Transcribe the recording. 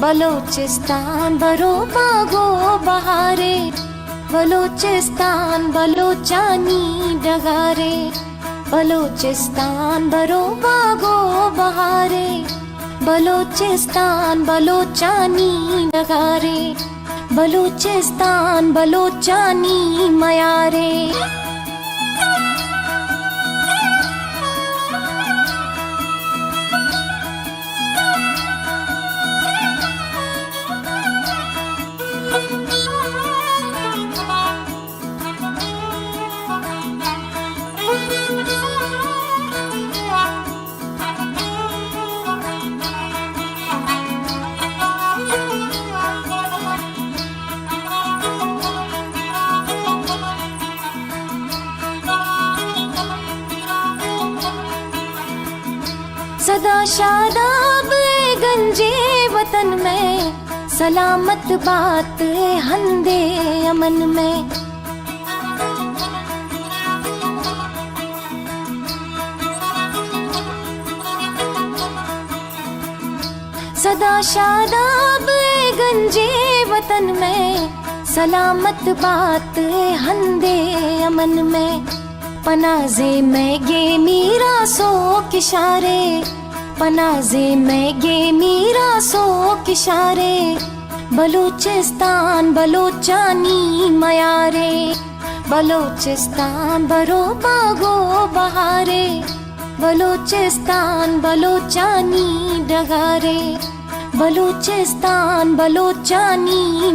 بلوچستان برو باغ و بہارے، بلوچستان بلوچانی ڈگارے، بلوچستان برو باغ و بہارے، بلوچستان بلوچانی ڈگارے، بلوچستان بلوچانی میارے۔ سدا شاداب اے گنجے وطن میں، سلامت بات اے ہندے امن میں۔ سدا شاداب اے گنجے وطن میں، سلامت بات اے ہندے امن میں۔ پنازے میں گے میرا سو کشارے، پنازے میں گے میرا سو کشارے، بلوچستان بلوچانی میارے، بلوچستان برو باغ و بہارے، بلوچستان بلوچانی ڈگارے، بلوچستان بلوچانی